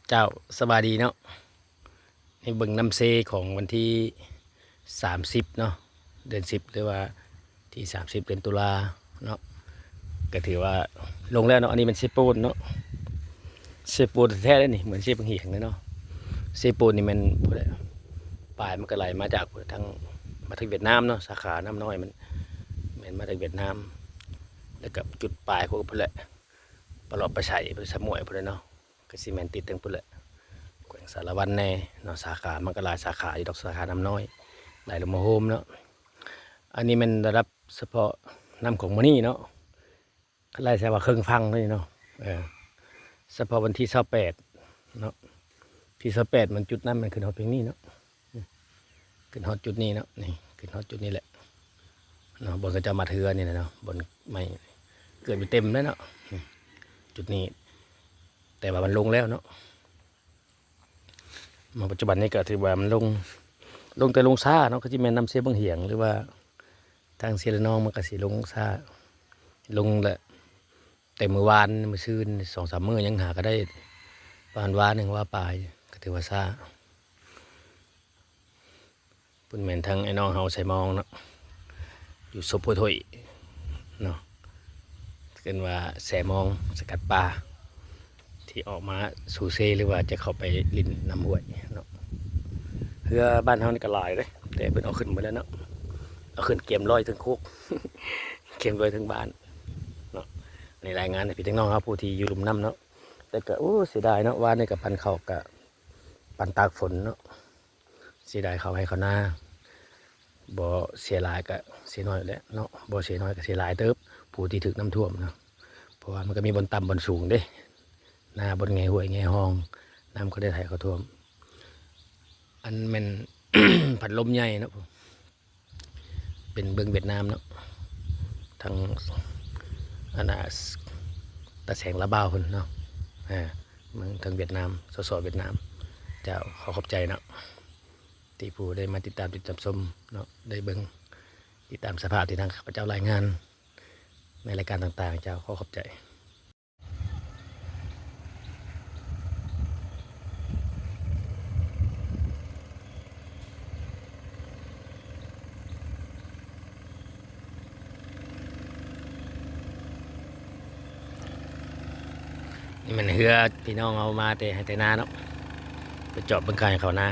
ເຈົ້າ ສະບາຍດີເນາະ. ນີ້ເບິ່ງນ້ຳເຊຂອງວັນທີສາມສິບເນາະ ເດືອນສິບ ຫຼືວ່າທີສາມສິບເດືອນຕຸລາເນາະ ກໍຖືວ່າລົງແລ້ວເນາະ. ອັນນີ້ແມ່ນເຊໂປນເນາະ ເຊໂປນແທ້ໆເດ້ນີ້ ເໝືອນເຊບັງຫຽງເລີຍເນາະ. ເຊໂປນນີ້ແມ່ນພຸ້ນແຫຼະ ປາຍມັນກໍໄຫຼມາຈາກທາງ ມາທາງຫວຽດນາມເນາະ ສາຂານ້ຳນ້ອຍມັນ ແມ່ນມາຈາກຫວຽດນາມ ແລ້ວກໍຈຸດປາຍພວກພຸ້ນແຫຼະ ປະເລາະໄປໃສ ໄປສະໝວຍພຸ້ນແຫຼະເນາະ. ກໍຊິແມ່ນຕິດທາງພຸ້ນແຫຼະ ແຂວງສາລະວັນແດ່ເນາະ. ສາຂາມັນກໍຫຼາຍສາຂາຢູ່ດອກ ສາຂານ້ຳນ້ອຍ ໄຫຼລົງມາໂຮມເນາະ. ອັນນີ້ແມ່ນລະດັບສະເພາະນ້ຳຂອງມື້ນີ້ເນາະ ໄລ່ໃສ່ວ່າເຄິ່ງຝັ່ງເລີຍເນາະ. ເອີ ສະເພາະວັນທີຊາວແປດເນາະ ທີຊາວແປດມັນຈຸດນັ້ນມັນຂຶ້ນຮອດພຽງນີ້ເນາະ ຂຶ້ນຮອດຈຸດນີ້ເນາະ ນີ້ຂຶ້ນຮອດຈຸດນີ້ແຫຼະເນາະ ບ່ອນເຂົາເຈົ້າມັດເຮືອນີ້ແຫຼະເນາະ ບ່ອນໄມ້ເກືອບຢູ່ເຕັມແລ້ວເນາະ ນີ້ຈຸດນີ້ ແຕ່ວ່າມັນລົງແລ້ວເນາະ. ມາປັດຈຸບັນນີ້ກໍຖືວ່າມັນລົງ ລົງແຕ່ລົງຊ້າເນາະ ກໍຊິແມ່ນນ້ຳເຊບັງຫຽງ ຫຼືວ່າທາງເຊລະນອງ ມັນກໍຊິລົງຊ້າ ລົງແຫຼະ ແຕ່ມື້ວານ ມື້ຊືນ ສອງສາມມື້ຍັງຫາກໍໄດ້ປະມານວາໜຶ່ງວາປາຍ ກໍຖືວ່າຊ້າ. ພຸ້ນແມ່ນທາງອ້າຍນ້ອງເຮົາໃສ່ມອງເນາະ ຢູ່ສົບໂພຖ້ວຍເນາະ ເອີ້ນວ່າແຊ່ມອງສະກັດປາ ທີ່ອອກມາສູ່ເຊ ຫຼືວ່າຈະເຂົ້າໄປຫຼິ້ນນ້ຳຫ້ວຍເນາະ. ເຮືອບ້ານເຮົານີ້ກໍຫຼາຍເດ້ ແຕ່ເພິ່ນເອົາຂຶ້ນໝົດແລ້ວເນາະ ເອົາຂຶ້ນກຽມລອຍເທິງໂຄກ ກຽມລອຍເທິງບ້ານເນາະ. ອັນນີ້ລາຍງານໃຫ້ພີ່ນ້ອງເຮົາຜູ້ທີ່ຢູ່ລຸ່ມນ້ຳເນາະ. ແຕ່ກໍ ໂອ້ ເສຍດາຍເນາະ ວານນີ້ກໍປັ່ນເຂົ້າ ກໍປັ່ນຕາກຝົນເນາະ. ເສຍດາຍເຂົ້າໄຮ່ເຂົ້ານາ ບໍ່ເສຍຫຼາຍກະເສຍໜ້ອຍແຫຼະເນາະ ບໍ່ເສຍໜ້ອຍກະເສຍຫຼາຍເຕີບ ຜູ້ທີ່ຖືກນ້ຳຖ້ວມເນາະ. ເພາະວ່າມັນກະມີບ່ອນຕ່ຳບ່ອນສູງເດ້ ນາບ່ອນແງ່ຫ້ວຍແງ່ຮ່ອງ ນ້ຳກໍໄດ້ໄຖເຂົ້າຖ້ວມ. ອັນແມ່ນ ພັດລົມໃຫຍ່ເນາະ ເປັນເບື້ອງຫວຽດນາມເນາະ ທາງ ອັນນ່າ ຕາແສງລາວບາວພຸ້ນເນາະ ເອີ ເມືອງທາງຫວຽດນາມ ສສ ຫວຽດນາມ. ເຈົ້າ ຂໍຂອບໃຈເນາະ ທີ່ຜູ້ໄດ້ມາຕິດຕາມ ຕິດຕາມຊົມເນາະ ໄດ້ເບິ່ງ ຕິດຕາມສະພາບທີ່ທາງຂ້າພະເຈົ້າລາຍງານໃນລາຍການຕ່າງໆ. ເຈົ້າ ຂໍຂອບໃຈ. ນີ້ແມ່ນເຮືອພີ່ນ້ອງເຮົາມາແຕ່ໄຮ່ແຕ່ນາເນາະ ໄປຈອດເບິ່ງການເຂົ້ານາ.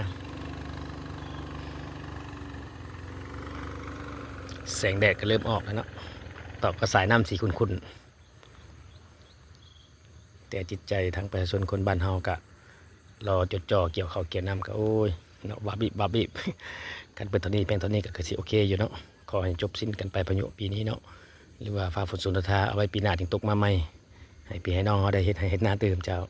ແສງແດດກໍເລີ່ມອອກແລ້ວເນາະ ຕອບກັບສາຍນ້ຳສີຂຸ້ນໆ. ແຕ່ຈິດໃຈທາງປະຊາຊົນຄົນບ້ານເຮົາກະລໍຈົດຈ່ອກ່ຽວເຂົ້າກ່ຽວນ້ຳ ກະ ໂອ້ຍ ເນາະ ວາບວິບ ວາບວິບ. ຄັນເປີດເທົ່ານີ້ແພງເທົ່ານີ້ກະຄືຊິໂອເຄຢູ່ເນາະ. ຂໍໃຫ້ຈົບສິ້ນກັນໄປພາຍຸປີນີ້ເນາະ ຫຼືວ່າຟ້າຝົນສຸນທະາ ເອົາໄວ້ປີໜ້າຈຶ່ງຕົກມາໃໝ່ ໃຫ້ພີ່ໃຫ້ນ້ອງເຮົາໄດ້ເຮັດໄຮ່ເຮັດນາຕື່ມ. ເຈົ້າ.